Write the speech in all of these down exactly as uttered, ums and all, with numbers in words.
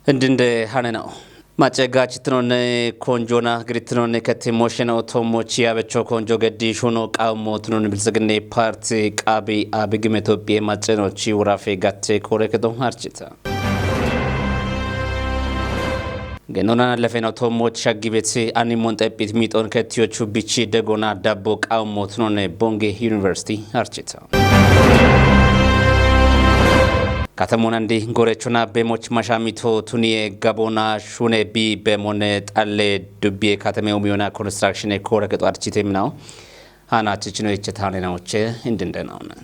Indinde hane no. Mace gachitinonne konjona gritinonne kete moshena otomochi abecho konjo geddi shuno qawmo tunun bilsigine parti qabi abigime Itophiye macenochi wurafe gatte kore kedo harchita. Genona lefena otomochi shaggibeti ani monxepit miton ketiyochu bichi degona dabbo qawmo tunonne Bonge University harchita. Katamonandi gorechona bemoch mashamito tuniye gabona shune bi bemone xalle dubbiye katame umiyona construction e kore kedo archite minawo. Hana chichino iche tane na uche indinde na una.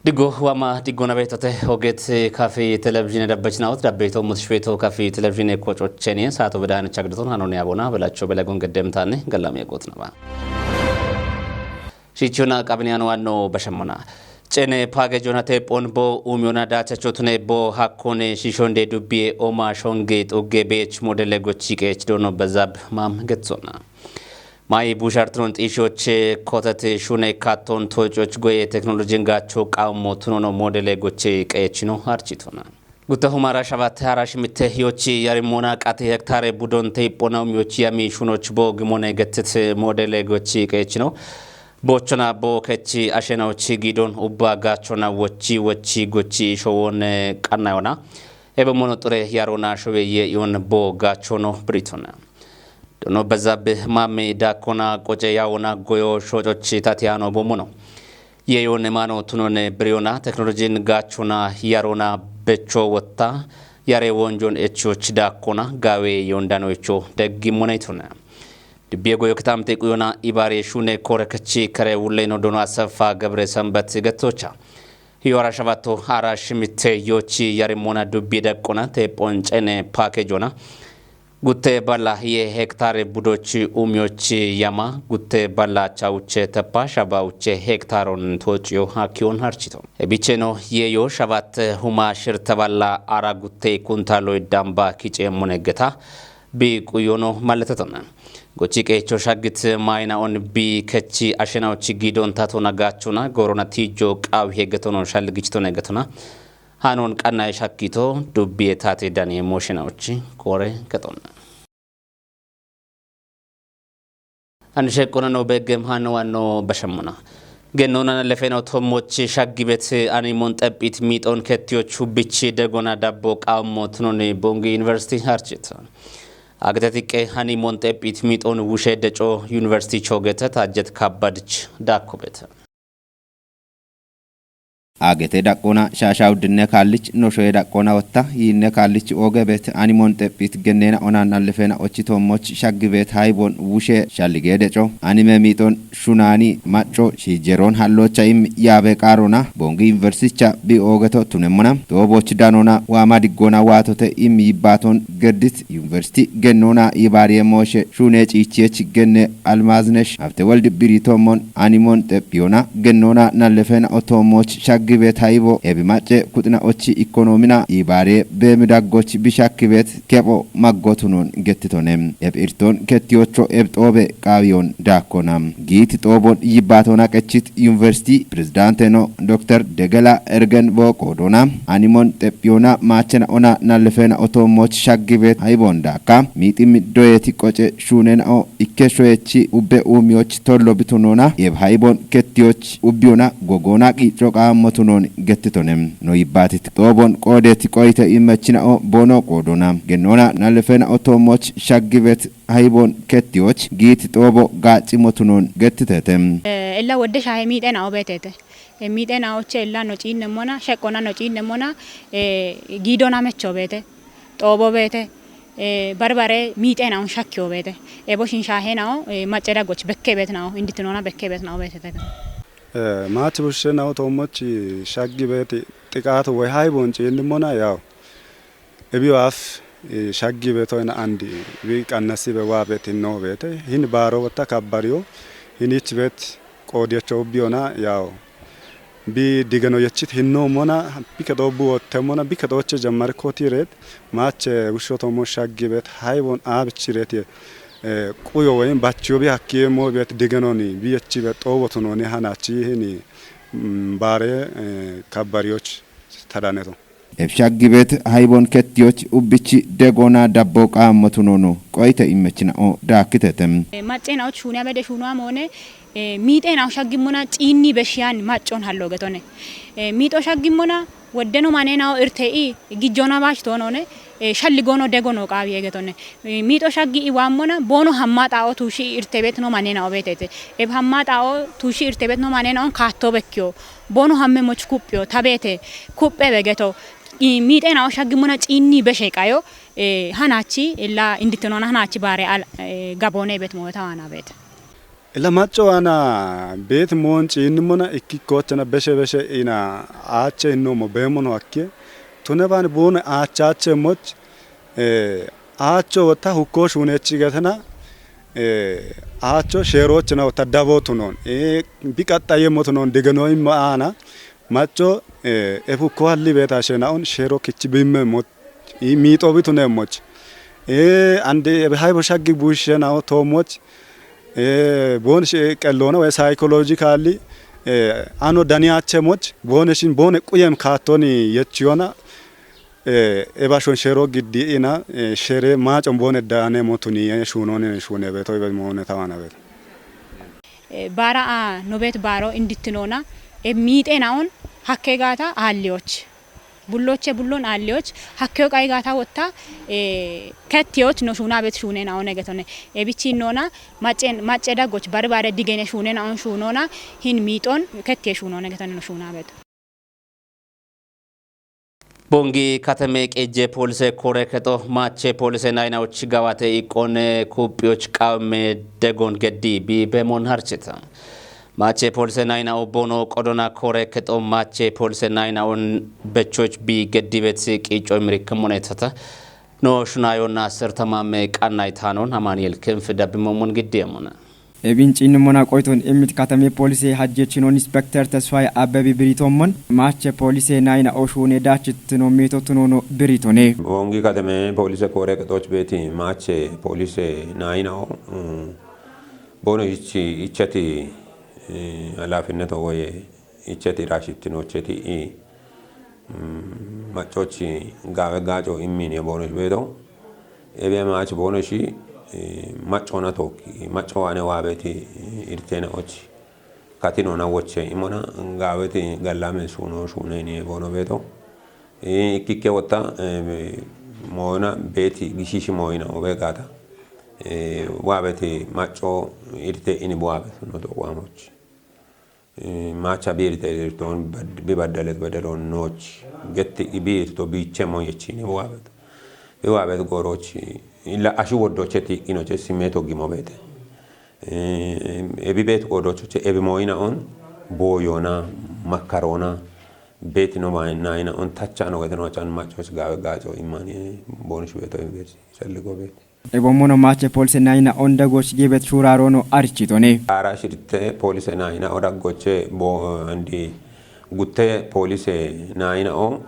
Diggo wama diggo na betote oget kafi television dabbachinaot dabbeto mutshweto kafi television e kochocheni sato bedana chagdoton hanone abona belacho belagon gedem tane galame gotna ba. Shichuna qabiniyano anno bashamona. Cene page jona te pon bo umyona dacha chotune bo hakkone shishonde dubbiye oma shonge xogge bech modele gochike chdono bazab mam getsona. Mai bushartron xishoche kotete shune katon tochoch goye teknolojin gacho qawmo tunono modele goche qechino harchitona. Gutta humara shabate hara shimite yochi yarimona qati hektare budon te pona umyochi yami shunoch bo gimone getete modele gochi qechino. Bochona bo kechi ashena ochi gidon ubba gachona wochi wochi gochi showone qannayona. Ebe mono xure yarona showeye yon bo gachono britona. Dono bezabe mame dakona qoce yawona goyo shocochi tatiyano bomono. Yeyone mano tunone briyona teknolojin gachona yarona becho wotta yare wonjon echoch dakona gawe yondano echo deggi monetona. Dubbiye goyo kitamte quyona ibare shune kore kachi kare wulleno dono asafa gabre sambat gatocha. Hiyora shabato hara shimite yochi yarimona dubbiye dakona te poncene pakejona. Gutte balla ye hektare budochi umyochi yama gutte balla chauche tapa shaba uche hektaron tochiyo hakiyon harchito. Ebicheno yeyo shabat huma shirta balla ara gutte kuntalo damba kiche monegeta bi kuyono maletetona. Gochi qecho shagit mayna on bi kechi ashena uchi gidon tatona gachona gorona tijo qaw hegetono shalgichito negetona. Hanon qanna shakito dubbiye tate dani moshena uchi kore ketona. An shekkona no beggem hano anno bashammona. Gennona lefeno tommochi shaggibet ani monxepit miixon kettiyochu bichi degona dabbo qawmo tunoni Bongi University harchit. Agtetiqqe hani monxepit miixon wushe deco University chogete tajjet kabbadich dakkobet. Agete daqqona shasha uddinne kaallich noshoye daqqona wotta yiinne kaallich ooge beet ani monxephit gennena onan allefena ochi tommoch shaggi beet haybon wushe shallige deco anime miixon shunani macco shijeron hallocha im yaabe qaarona Bongi Universitycha bi oogeto tunemmona tooboch danona waama diggona waatote im yibbaton geddit University gennona yibaariye mooshe shune ciichiyech genne Almaznesh Habtewald biri tommon animon xephiyona gennona nallefena otoommoch shaggibe tayibo ebi macce kuxina ochi ikonomina ibaare beemi daggoch bishakkibet kepho maggotunon gettitone. Eb irton kettiyocho eb xoobe qaawiyon daakkona. Giiti xoobon yibbaatona qechit Yuniversiti Pirezidaanteno Dokter Degela Ergen Booqo doona animon xephiyona maachena ona nallefena otoommoch shaggibet hayibon daakka miiximmi doyeti qoce shuunena'o ikke shoyechi ubbe uumiyoch tollo bitunona yeb hayibon kettiyoch ubbiyona gogoona qiico qaammotunon gettitonem. No yibbaatit xoobon qoodeti qoyite immechina'o boono qoodona gennona nallefena'o toommoch shaggibet hayibon kettiyoch giiti xoobo gaaccimotunon gettitetem. Ella wodde shaahe miixena'o beeteete. Miixena'oche ella no ciinnemmona sheqqona no ciinnemmona giidona mecho beete. Xoobo beete. Barbare miixena'on shakkiyo beete. Ebo shin shaahena'o macce daggoch bekke beetina'o inditinoona bekke beetina'o beeteete. Maach bushshena'o toommoch shaggi beeti xiqaatu woy hayboon ciinnemmona yaw ebiyo af shaggi beetoyna andi bi qannasi be waa beetinno beete hin baaro wotta kabbariyo hin ich beet qoodiyecho ubbiyona yaw bi digeno yechit hinno mona bike xoobu wotte mona bike xooche jammari koti reet maache wusho tomo shaggi beet haybon aabichi reet ye quyo woyim bachiyo bi hakkiye mo beet digenoni bi yechi be xoobotunoni hanachi hini baare kabbariyoch tadaneto. Efshaggi beet haybon kettiyoch ubbichi degona dabbo qaammotu noono qoyte immechina'o daakkitete. Macceenaoch shuuniya bede shuunuwa moone miixeenaho shaggimmona ciinni beshshiyan maccon hallo getone. Miixo shaggimmona woddeno maneenaho irte'i gijjona baach toonone shalli goono dego noo qaawiye getone. Miixo shaggi iwaammona boono hammaa xaa'o tuushi irtebet no maneenaho beetete. Eb hammaa xaa'o tuushi irtebet no maneenaho kaatto bekkiyo. Boono hamme moch kuphiyo tabeete kuphe begeto. Miixeenaho shaggimmona ciinni beshe qayo hanachi illa indittinona hanachi baare al gaboone bet moota waana bet. Illa macco waana bet moon ciinni mona ikkikkochana beshe beshe ina aache innomo beemono akke tune baan buune aachache moch aacho wota hukko shuunechi getena aacho sheerochina wota dabo tunon bi qaxxaye motunon digenoyimma aana macco efu kohalli beeta shenaon sheero kichi bimme mot miixobi tunemmoch ande haybo shaggi bushshenao toomoch boon qelloona way psychologically ano daniyache moch boone shin boone quyem kaattoni yechiyona ebashon shero giddi ina shere maacon boone daane motuni shuunone shuune beto ibe moone tawana beto. Baara a nobet baaro indittinona e miixeenaon hakke gaata aalliyoch. Bulloche bullon aalliyoch hakkeyo qay gaata wotta kettiyoch no shuuna bet shuuneenaon egetone. Ebichi nona macce daggoch bari baare digene shuuneenaon shuunona hin miixon kettiye shuunon egetone no shuuna bet. Bongi katame qeejje poolise koore kexo maache poolise nayinaoch gawate iqqone kuuphiyoch qawme degon geddi bi bemon harchita. Maache poolise nayinaoo boono qodona koore kexo maache poolise nayinaoon bechoch bi geddibet qiiccoy mirikkemonetata no shunayonna sertamamme qannaytanon Amanuel Kinf dabbimomon giddiyemona. Ebin ciinnimona qoyton immit katame polise hajjechino inspekter Tesfaye Abbebi biritommon maache polise nayina oshuune daachitino miito tunono biritone. Wongi katame polise koore qexooch beeti maache polise nayina o bono ichi ichati halaafinneto woye ichati raashittinocheti i maccochi gaawe gaaco immini boonosh beeto. Ebe maachi boonoshi maccoona tookki macco waane waabeti irteena ochi katinoona woche imona gaaweti gallame shuuno shuuneni boono beeto. Ikkikke wotta mooyina beeti gishishi mooyina obe gaata waabeti macco irte ini buwaabe no toqwaamochi. Maacha biirte irtoon bibaddalet bedeloon nooch getti ibiirto biichemon yechine biwaabet biwaabet goorooch illa ashu woddoche tiiqqinoche simeeto gimo beete. Ebi beet oodoochoche ebi mooyina on booyoona makkaroona beeti no naayina on tacha no getenoochan maccoch gaawe gaaco immani boonish beeto inversi selligo beete. Ebommono maache polise nayina on dagoch gebet shuraarono arichitone. Ara shirte polise nayina o daggoche bo andi gutte polise nayina o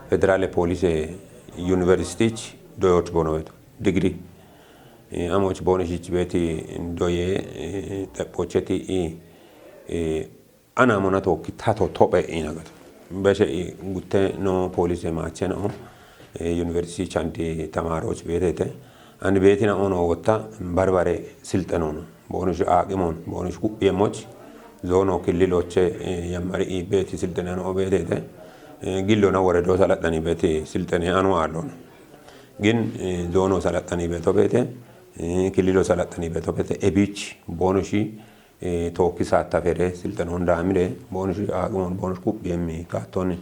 federale polise universitich doyoch bonoweto digri amoch bonishich beti doye xephocheti i Ana mona tookki tato tophe inagato. Beshe i gutte no polise maache no university chandi tamaroch beetete. Ani beetina ono wotta barbare silxenono. Boonish aaqimon boonish ku'yemoch zoono killiloche yammari i beeti silxeneno beetete. Gillona woredo salaxxani beeti silxene anu aallona. Gin zoono salaxxani beeto beete killilo salaxxani beeto beete ebich boonishi tookki saattafere silxenoon daamire boonoshi aaqimoon boonosh kuphiyemmi kaattoonni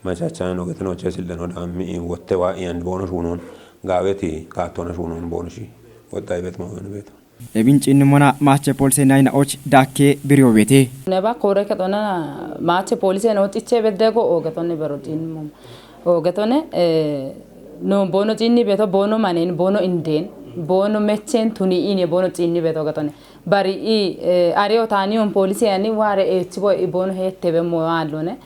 machachane no getinoche silxeno daammi wotte waa iyan boonosh unoon gaaweti kaattoona shuunoon boonoshi woxxayibet mooyone beeto. Ebin ciinnimona maache polise nayina och daakke biriyo beete. Neba koore kexona maache polise no xiche bedego oogetonni bero ciinnimoma oogetone no boono ciinni beeto boono maneen boono indeen boono mecheen tuni iine boono ciinni beeto oogetone. Bari i ario taaniyon polise yani ware echibo i bono hette be mo allone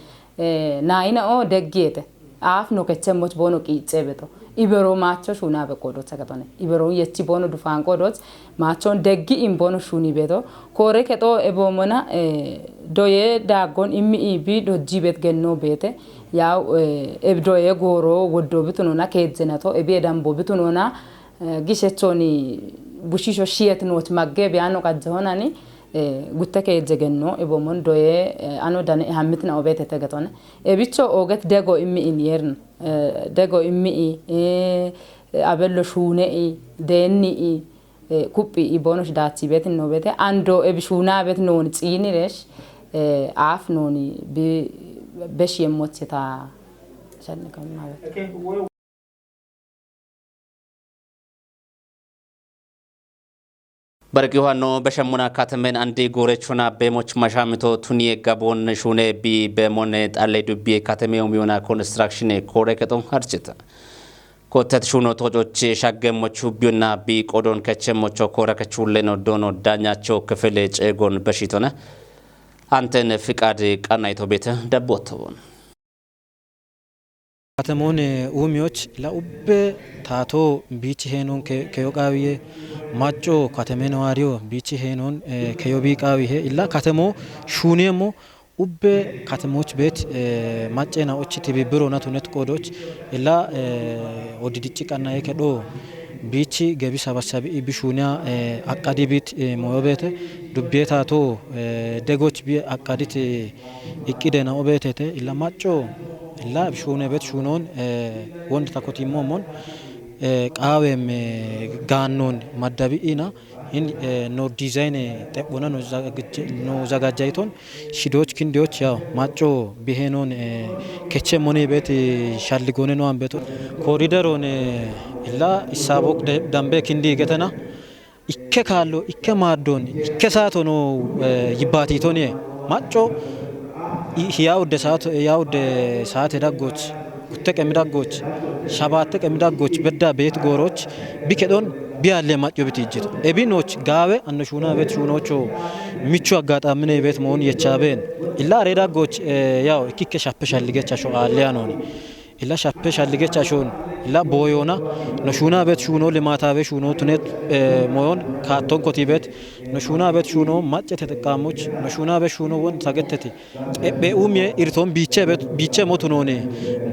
naina o deggete af no kechem moch bono qiice beto. Ibero maacho shuunaabe qoodoot sagatone. Ibero yechi boono dufaan qoodoot maachoon deggi in boono shuunii beeto. Koore kexoo eboomona doyee daaggoon immi iibi dojjii beet gennoo beete. Yaw eb doyee gooroo woddoo bitunoona keejjenato ebi edamboo bitunoona gishechooni bushiisho shiyet noot magge biyaano qajjehonani gutte keejje gennoo eboomon doyee ano dane ehammitna obeetete getone. Ebicho ooget dego immi in yeerno. Dego immi'i, abello shuune'i, deenni'i, kuphi i boonosh daachi beet noo beete, ando ebi shuunaa beet nooni xiiniresh, aaf nooni bi besh yemmocheta shanne kamma beet. Barqiu hanno beshemmuna katemen andi guurechuna beemoch mashamito tuniye gabon shune bi beemone xalle dubbiye kateme umiyona konstrakshine koore kexo harchita. Kotet shuno tojoch shaggemochu biyuna bi qodon kechemmocho koore kechulleno doono daanyacho kefele ceegon beshitone. Anten fiqad qanayto beete dabboto. Katemoon uumiyoch la ubbe taato biichi heenoon keyo qaawiye macco kateme newaariyo biichi heenoon keyo bii qaawihe illa katemo shuuniyemmo ubbe katemoch beet macceena och tibibbirona tunet qoodoch illa odidicci qannaye kedho biichi gebi sabassabi ibi shuuniya aqqadi biit moyo beete dubbiye taato degoch bi aqqadit iqqide na obeetete illa macco illa shuune bet shuunoon wond takotimmoomon qaawem gaannoon maddabi'ina hin no dizayne xephona no zagajjayton shidoch kindiyoch yaw macco biheenoon keche mone bet shalligoone no ambeto korideroon illa issabok dambe kindi getena ikke kaallo ikke maaddon ikke saato no yibbaatiitoniye macco hiyawudde saato yawudde saate daggoch gutte qemi daggoch shabaatte qemi daggoch bedda beet gooroch bi kedhon biyaalle macco biti ijjito ebi nooch gaawe anno shuuna beet shuunoocho michu aggaxaamine beet moon yechaabeen illa are daggoch yaw ikkikke shappe shalligecha sho aalle anooni illa shappe shalligecha shoon illa booyoona no shuuna bet shuuno limaataabe shuuno tunet moyon kaatton koti bet no shuuna bet shuuno macce teteqqaamoch no shuuna bet shuuno won sagetteti xephe umiye irton biiche bet biiche motunoone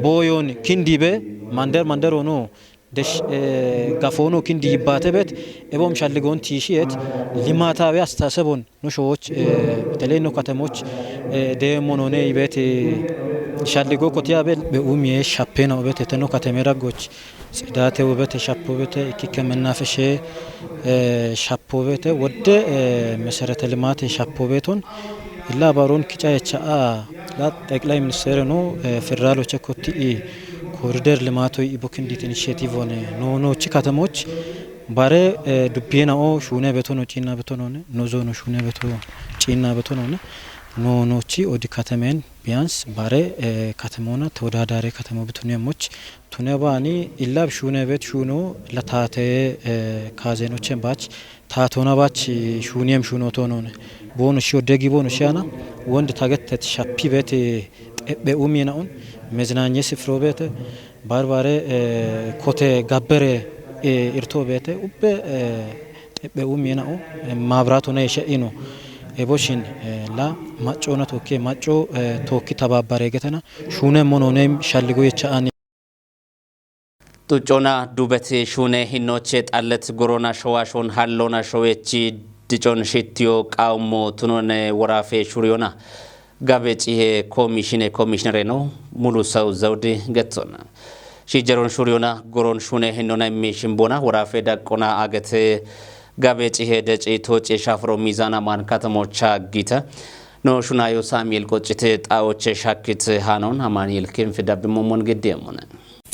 booyoon kindibe mander manderono desh gafoono kindi yibbaate bet ebom shalligoon tiishiyet limaataabe astaasebon no showoch beteley no katemoch deemmo none ibeet shalligo kotiyabe be umiye shappena obetete no kateme daggoch tsidaate wubete shappo bete ikkikke mennafeshe shappo bete wodde meserete limaate shappo beton illa baron kica yecha a la xeqlay ministere no federaloche kotti i korider limatoy ibo kindit initiative one no nochi katemoch Bare dubbiye na'o shuune betono ciinna betonone no zoono shuune beto ciinna betonone no nochi odi katemen biyans bare katemona tewodadare katemo bituniyemoch tune baani illab shuune bet shuuno latate kaazenochen baach taatona baach shuuniyem shuuno tonone boono shiyo degi boono shiyana wond tagetet shappi bet xephe umiye na'on mezinanye sifiro bete Barbare kote gabbere irto beete ubbe xephe umiye na'o maabirato ne she'ino eboshin la maccona tokki macco tokki tababbare getena shuune mono ne shalligo yecha ani Xuccona dubeti shuune hinnoche xallet gorona showashon hallona showechi dicon shittiyo qawmo tunone worafe shuriyona Gabe cihe komishine komishinere no mulu saw zawdi getona. Shi jeron shuriyona goron shune hinona immi shimbona worafe daqqona agete gabe cihe deci toce shafro mizana man katamocha gita. No shunayo Samuel qoccite xawoche shakkit hanon Amanuel kinfi dabbi momon giddemone.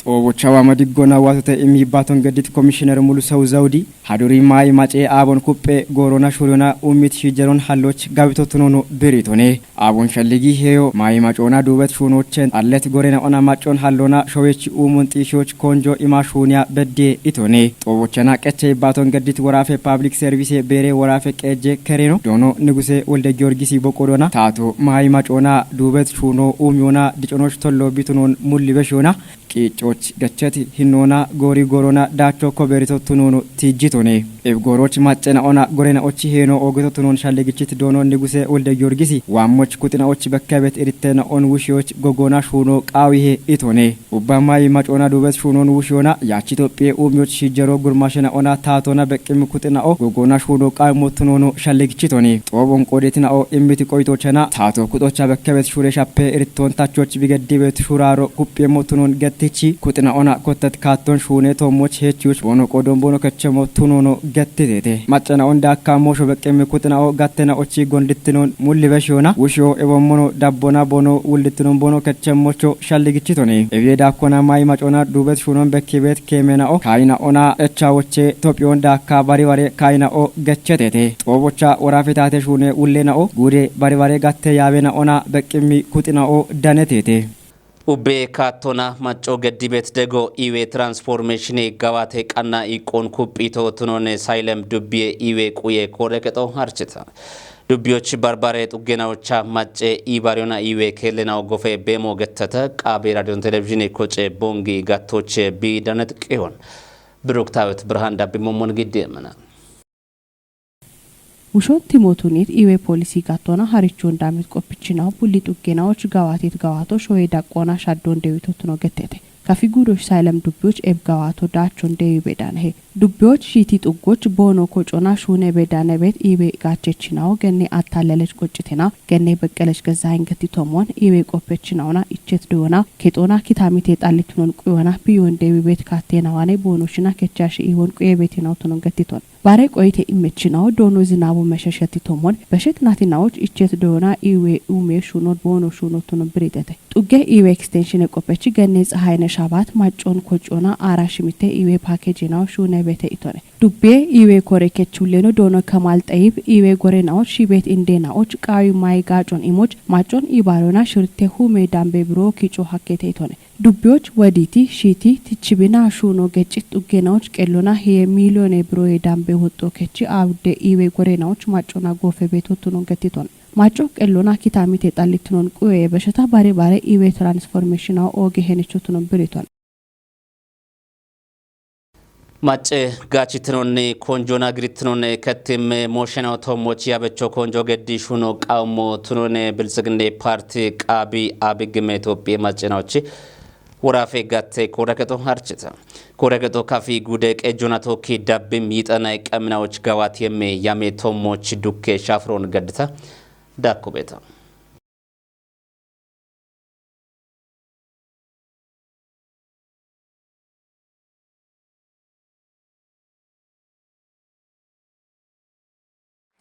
Xoobochawa madiggona waatote imiibbaton geddit komishiner mulu saw zawdi haduri maayi macee aabon kupphe goorona shuriyona ummit shiijeron halloch gabito tunono biritone aabon shalligi heeyo maayi macoona duubet shuunochen allet gorena ona maccon hallona showechi uumon xiishiyoch konjo ima shuuniya bedde itone xoobochana qeche ibbaton geddit woraafe pablik servise beere woraafe qeeje kereno doono niguse wolde giyorgisi boqodona taato maayi macoona duubet shuuno uumiyona diconoch tollo bitunon mulli beshiyona qiiccoch gachati hinnoona goori goorona daacho kobeerito tunuuno tiijjitone. Ebgooroch maccenaona gorenaochi heeno oogito tunuun shalligichit doono niguse wolde giyoorgisi waammoch kuxinaochi bekkabet irittenaoon wushiyoch gogoona shuuno qaawihe itone. Ubbammayi macoona duubes shuunoon wushiyoona yaachi Itophiye uumiyoch shiijjero gurmaashenaona taatoona beqqimmi kuxinao gogoona shuuno qaawimmo tunoono shalligichitone. Xoobon qooditinao immiti qoyitoochena taato kuxocha bekkabet shuureshappe irittoon tachoch bigeddibeet shuraaro guphiemmo tunoon gettichi kuxinaona kottet kaatton shuune toommoch heechiyoch boono qoodon boono kechemo tunoono gettiteete. Maccenaon daakka moosho beqqimmi kuxinao gattena ochi gondittinoon mullibeshiyoona wushiyo ebommono dabbona boono wuldittinoon boono kechemmocho shalligichitone. Ebiye daakkona mayi macoona duubet shuunoon bekkibeet keemenao kaayinaona echawoche Itophiyoon daakka baribare kaayinao gecheteete. Xoobocha worafe taate shuune wullenao guude baribare gatte yaabena'ona beqqimmi kuxinao daneteete. Ubbe kaattona macco geddibeet dego iwe transformeshine gawate qanna iqqoon kuphito tunone saylem dubbiye iwe quye koore kexo harchita. Dubbiyoch barbare xuggenaocha macce ibariyona iwe keellenao gofe beemo gettata qaabe radiyon televizhine koce bongi gattoche bi danet qiyon. Biruktaawet Birhaan dabbi mommon giddi emena. Wushon timotunit iwe polisi gattona harichon damit qoppichinaw bulli xuggenawoch gawatit gawato shoye daqqona shaddon dewitotuno gettete. Kafi gudosh saylem dubbiyoch eb gawato daachon dewi bedanehe. Dubbiyoch shiiti xuggoch boono kocona shuune bedanebet iwe gaachechinawo genne attalelech qoccitena genne beqqelech gezzahin getti tomon iwe qoppechinawona ichet doyona kexona kitamite xallitunon quyona biyon dewi bet kattenawane boono shina kechashi iwon quye betinawtunon gettiton. Bare qoyite immechinawo doono zinabu meshesheti tomon beshet natinawoch ichet doyona iwe ume shunon boono shunotunon biritete. Xugge iwe ekstenshine qoppechi genne tsahayne shabat maccon kocona ara shimite iwe pakejinawo shuune bete itone. Dubbe iwe kore kechuleno doono kemal xeyib iwe gorenawoch shibet indenawoch qaawi may gaacon imoch maccon ibarona shirte hume dambe biro kico hakkete itone. Dubbiyoch wediti shiiti tichibina shuuno geccit xuggenawoch qellona hiye miliyone biroye dambe woxxo kechi awudde iwe gorenawoch maccona goofe beetotunon gettiton. Macco qellona kitamite xallitunon quye besheta bare bare iwe transformeshinawo ooge henichotunon biriton. Macce gaachitinonni konjona giritinonni kettimme mooshena tommoch yabecho konjo geddi shuno qawmo tunone biltsiginne parti qaabi abigime Itophiye maccenawochi worafe gatte koore kexo harchita. Koore kexo kafi gude qejjona tokki dabbim yixana qeminawoch gawat yemme yame tommoch dukke shafron geddita. Dakko beeta.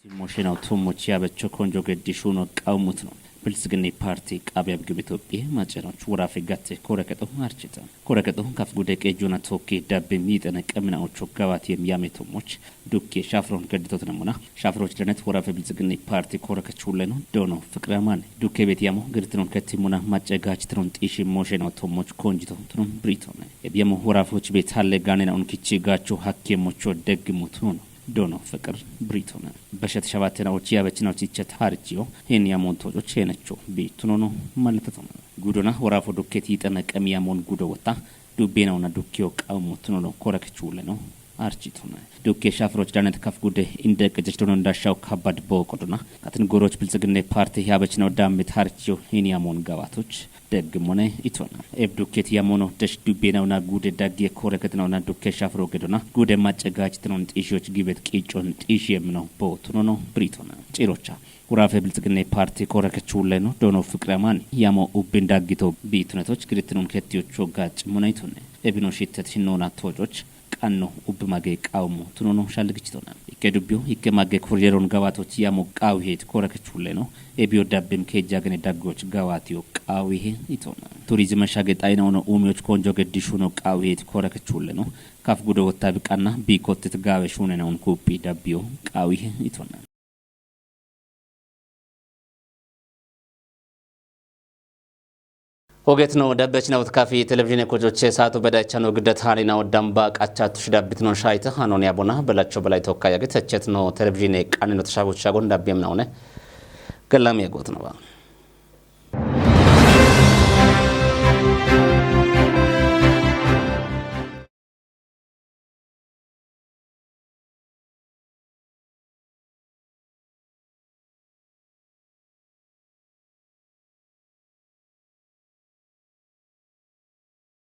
Timoshinaw tummuch yabecho konjo geddi shuno qawmutno. Biltsiginni parti qaabi abigime Itophiye macenoch worafe gatte koore kexo harchita. Koore kexo kaf gude qejjona tokki dabbi miixene qeminawocho gawat yem yame tummuch dukke shafron gedditotinamuna. Shafroch danet worafe biltsiginni parti koore kechuleno doono fiqire amane. Dukke bet yamo girtinon kettimuna macce gaachitinon xiishi moosheno tummuch konjitotinon biritone. Eb yamo worafoch bet halle gaanena unkichi gaacho hakke mocho deggimutuno. Doono fiqir biritone. Beshet shabatena och yabechina och ichet harchiyo. Hin yamon tojoch henecho bitunono malletotone. Gudona worafo dukket yixene qem yamon gudo wota. Dubbenawna dukkiyo qawmo tunono koore kechuleno. Architone. Dukke shafroch danet kaf gude inde qejech donon dashaw kabad boqodona. Katin goroch biltsiginne parti yabechina dammit harchiyo hin yamon gawatoch. Deggimone itona. Eb dukket yamono desh dubbenawna gude dagge koore ketnawna dukke shafro gedona. Gude macce gaachitnon xiishiyoch gibet qiicon xiishi yemno bootunono biritona. Cirocha. Worafe biltsiginne parti koore kechuleno doono fiqire amane. Yamo ubbin daggito bitunetoch giritnon kettiyocho gaacimone itone. Ebino shittet hinona tojoch. Qanno ubbi mage qawmo tunono shalligichitona. Ikke dubbiyo, ikke mage korjeron gawatoch yamo qawihet koore kechuleno. Ebiyo dabbim kejjagene daggoch gawatiyo qawihe itona. Turizime shage xayina ono umiyoch konjo geddi shuno qawihet koore kechuleno. Kaf gudo wotta biqanna bi kottet gawe shunena un kuppi dabbiyo qawihe itona. Hoget no dabbech na utkafi televizhine kojoche saatu bedaycha no giddat hani na odamba qacha tush dabbit non shayta hanon yabona belacho belay tokka yagit echet no televizhine qanino tashabucha gon dabbiyem na one. Gellam yagot no ba.